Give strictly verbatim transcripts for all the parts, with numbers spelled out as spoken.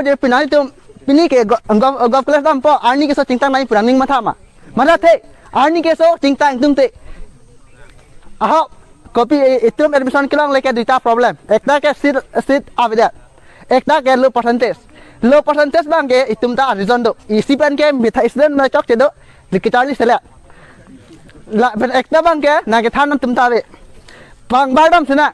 Jir pinai tum pini ke go-, go-, golf course dampo, arni keso chingtang nai pura ning matha ma. Mathathe, arni keso chingtang tum te. Aho, kopi i-, itum admission kelongle ke duita problem. Ekta ke seat, seat avedet. Ekta ke low percentage. Low percentage abang ke itum ta reason do. Isi pen ke methang student ma chokche do. Likicharli sele. Lapen ekta abang ke nangkethan atum ta ave. Pangbar damsi na.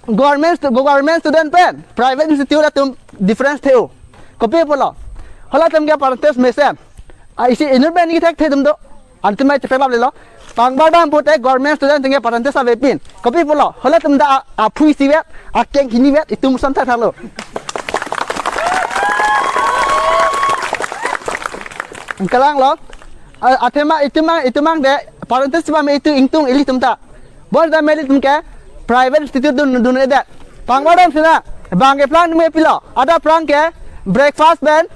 Government stu-, government student pen private institute atum difference the-o. Kopi pulo? Halatum ke percentage mesen. A, isi inut pen kethek the atum do. Antum mai chepeklap lelo. Pangbar dam pute government student atum ke percentage avepin. Kopi pulo? Halatum ta a, aphu isi vet, akeng hini vet, itum son thakthak lo. Kalang lo. A, athema itum mang, itum mang de percentage ma me itum ingtung ilitum ta. Bonsita me ilitum ke private institute dun, dunde. Pangbar damsi na, bang ke plang me pilo. Adap plang ke breakfast pen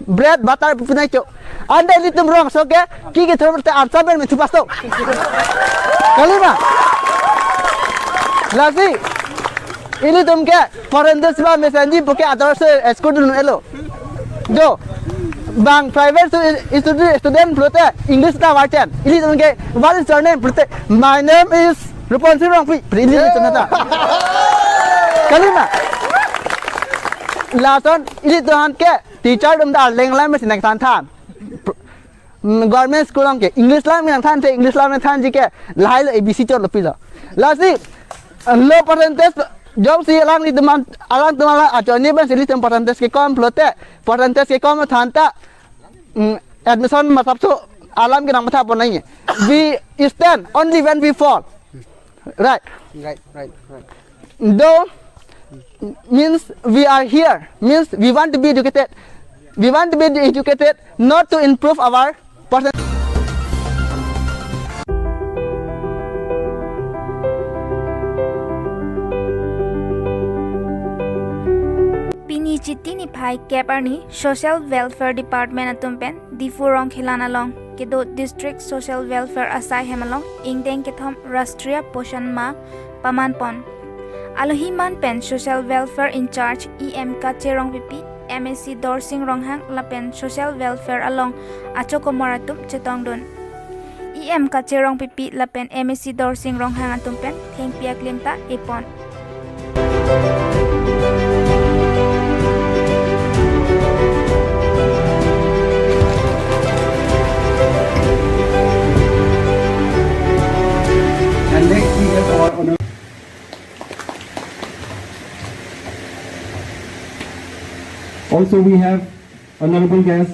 bread butter pinai cho. Ante ilitum rongso ke, ke kethur te ansa pen me thupas to. Kalima. Lasi, ilitum ke percentage ma mesenji puke ador se school dun-elo. Jo, bang private stu-, institute student pulote English ta varchen. Ilitum ke, "What is your name?" pulote, "My name is Rupon Sing Rongpi." Pu ilitum ta. Kalima. Lason ilitum aphan ke teacher atum ta leng lam mesi nangthan than. Mm, government school along ke English lam nangthan the, English lam nangthanji ke lahai lo A B C chotlo pilo. Lasi, uh, low percentage jongsi alanglitum an, alangtum alang achoni pensi ilitum percentage kekom pulote, percentage kekom than ta, mm, admission masapso alam ke nangmatha pon nai. We stand only when we fall. Right. Right, right, right. Though means we are here, means we want to be educated. We want to be educated, not to improve our person. Pini Chiti niphai kep arni Social Welfare Department atum pen Diphu Rongkhelan along kedo District Social Welfare asai hem along ingdeng kethom Rashtriya Poshan Maah paman pon. Alohi man pen Social Welfare in charge E M Kache Rongpipi, M A C Dorsing Ronghang lapen Social Welfare along achokomor atum chetongdun. E M Kache Rongpipi lapen M A C Dorsing Ronghang atum pen thengpi aklim ta epon. And next we have our honor-, also we have Honorable guest,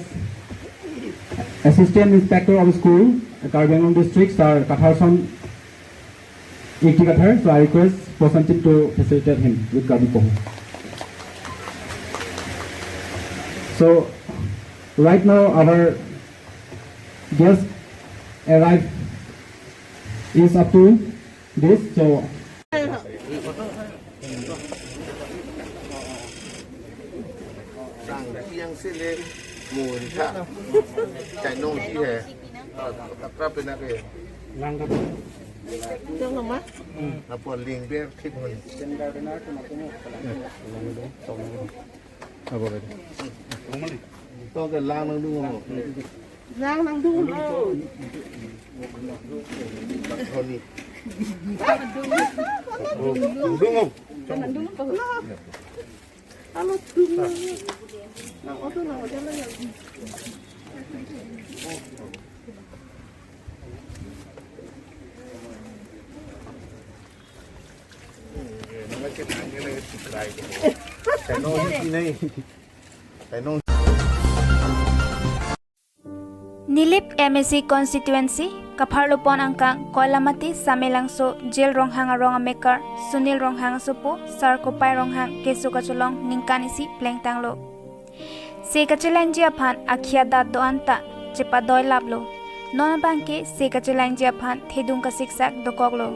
Assistant Inspector of School, Karbi Anglong District, Sir Katharson Ingti Kathar. So I request Poshan team to facilitate him with Karbi Poho. So right now our guest arrive is up to this. So Sang piang sele mun tha. Chai nong si he. Katra pena ke. Lang ka. Jong nama? Apo ling ber khit hon. Apo ke. Tong ke lang nangdun mo. Lang nangdun mo. Honi. Nangdun mo. Nangdun mo. Alo, dun mo. Nang auto nang auto lang yan. Nilip M A C constituency, Kapharlopon angkang, Koilamati, Samelangso, Jail Ronghang arong amekar, Sunil Ronghang asopo, Sarkopai Ronghang, keso kacholong ningkan isi plengtanglo. Se kachelangji aphan akhia dat do-an ta chepadoi laplo. Non abangke se kachelangji aphan thedung kasiksak dokoklo.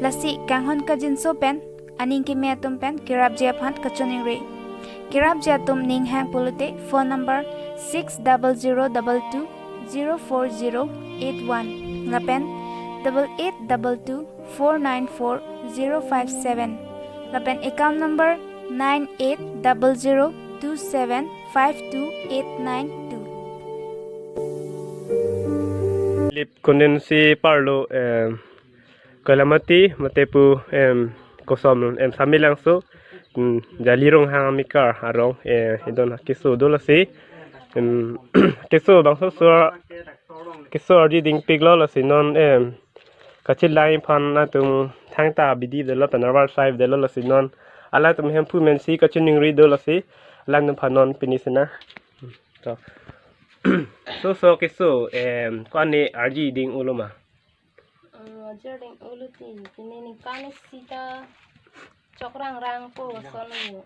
Lasi kanghon kajinso pen aning keme atum pen kerapji aphan kachiningri. Kerapji atum ning hang pulote phone number six double zero double two zero four zero eight one lapen double eight double two four nine four zero five seven lapen account number nine eight double zero two seven five two eight nine two. Lip kondensi parlo, em, Koilamati mate pu, em, kosom, em, Samelangso, em, Jali Ronghang amekar arong, eh, idon keso do lasi, em, keso bangso so keso ardi dingpiklo lasi non, em, kachelang aphan atum thangta bidi delo, penarvar sai delo lasi non alangtum hemphu mensi kachiningri do lasi alangtum aphan non pini sena. To. So so keso, em, ko-an ardi ding-olo ma? Hmm, ardi ding-olo ti, pini ningkan isi ta chokrangrang po son lo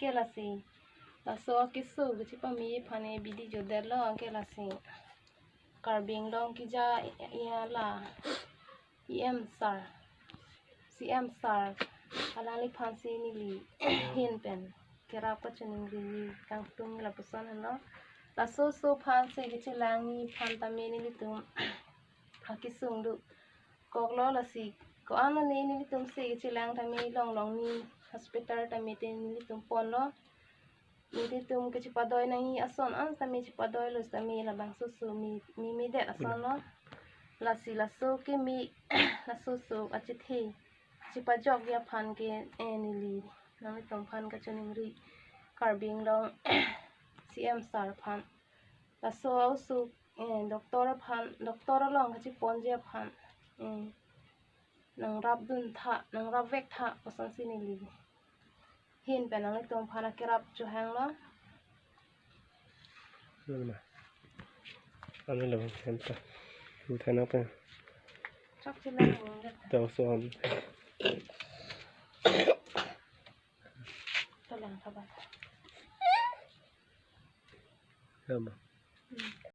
ke lasi. Laso keso kachepame aphan bidi jodetlo ke lasi. Karbi Anglong keja i-, ila E M sir, C M sir, alangliphansi neli ahin pen kerap kachiningri kangtung lapuson henlo. Laso so aphansi kachelangji aphan tame nelitum akesung dokoklo lasi ko-an lo ne nelitumsi kachelang tame longlong ni hospital tame te nelitum ponlo. Nelitum kachepadoi nangji ason an tame chepadoilo tame labangso so me, me medet ason lo. Lasi laso keme, laso so achethe chepajokji aphan ke, eh, neli nanglitum aphan kachiningri Karbi Anglong C M sir aphan. Laso aosuk, eh, doctor aphan, doctor along kacheponji aphan, eh, nangrapdun tha, nangrapvek tha kosonsi neli ahin pen nanglitum aphan akerap chohanglo. Ano lo, henta. Henta na pa. Chok chelang mo. Taw so am. Talang kabat. Ama.